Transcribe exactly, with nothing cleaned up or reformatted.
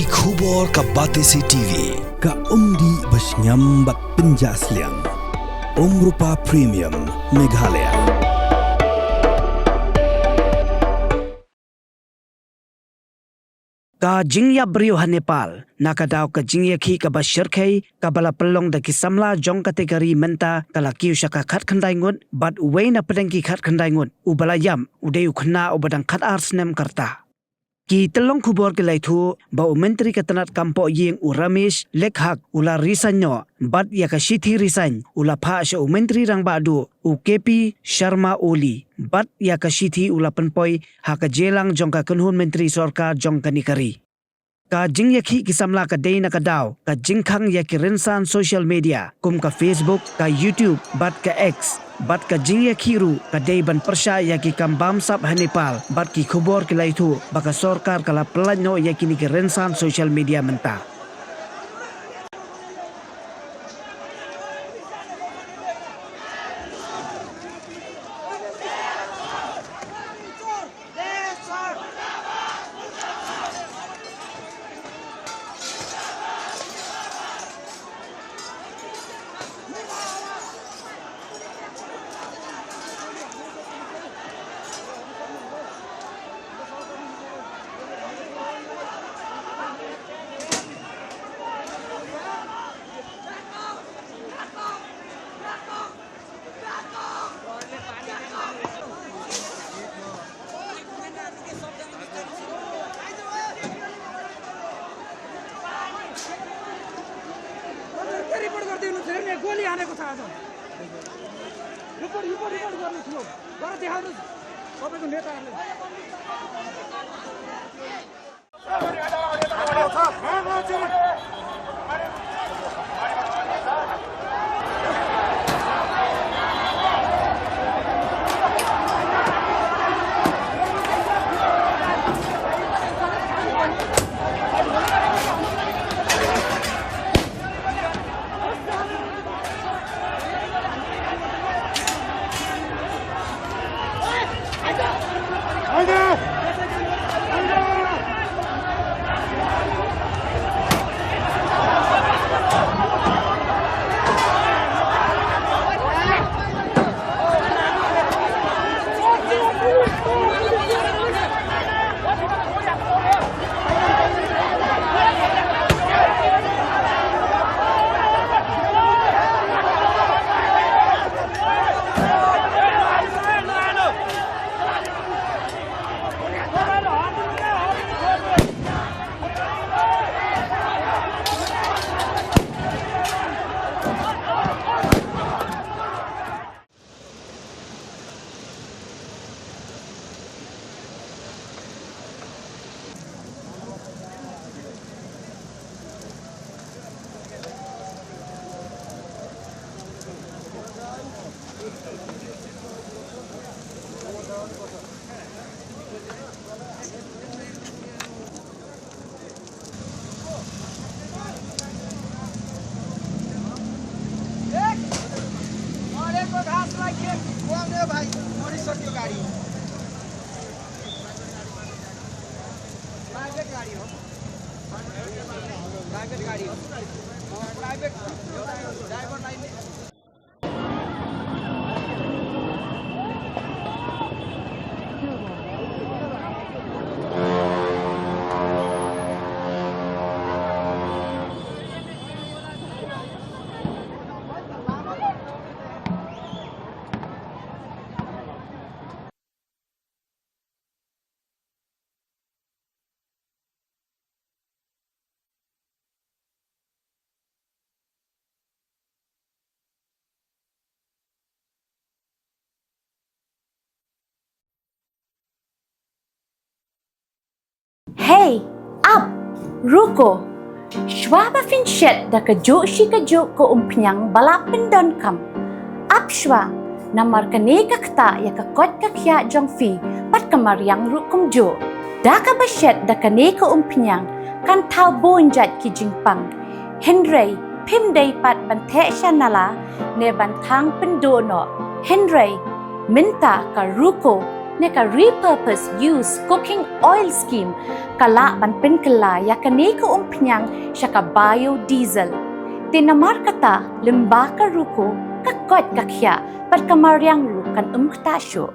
Ki khubor ka Batesi T V, ka umdih ba shngiam bad pynjah sliang. Umrupa Premium, Meghalaya. Ka jingïap briew ha Nepal na ka daw ka jingïakhih kaba shyrkhei kaba la pynlong da ki samla jong ka Tigari mynta ka la kiew sha ka khatkhyndai ngut, bad uwei na pdeng ki khatkhyndai ngut uba la ïap u dei u khynnah uba dang khatar snem ka rta. Ki tyllong khubor ki la ïathuh ba u Myntri ka tnat kam pohïing u Ramesh Lekhak u la resign noh, bad ïa ka shithi resign u la phah sha u Myntri Rangbah Duh u K P Sharma Oli, bad ïa ka shithi u la pynpoi ha ka jingïalang jong ka kynhun myntri sorkar jong kane ka ri. Ka jingïakhih ki samla ka dei na ka daw ka jingkhang ïa ki rynsan social media kum ka Facebook, ka YouTube bad ka X. Bad ka jingïakhih ruh ka dei ban pyrshah ïa ki kam bamsap ha Nepal, bad ki khubor ki la ïathuh ba ka sorkar ka la pyllait noh ïa kine ki rynsan social media mynta. रिपोर्ट कर दी उन्होंने, गोली आने को था। रिपोर्ट, रिपोर्ट, रिपोर्ट कर दी, सुनो। भारत यहाँ तो सब एक नेता है। Hey, ap, ruko. Shwa ba phin shet da kajuh shi kajuh ka umphniang ba la pyndonkam, ap shwa, namar kane ka ktah ïa ka koit ka khiah jong phi bad ka mariang ruh kumjuh. Da kaba shet da kane ka umphniang kan thaw bun jait ki jingpang. Hynrei phim dei pat ban theh sha nala ne ban thang pynduh noh. Hynrei mynta ka ruko Ne ka Repurpose Used Cooking Oil Scheme ka lah ban pynkylla ïa kane ka umphniang sha ka biodiesel. Te namar kata lyngba ka rukom ka koit ka khiah bad ka mariang ruh kan ym ktah shuh.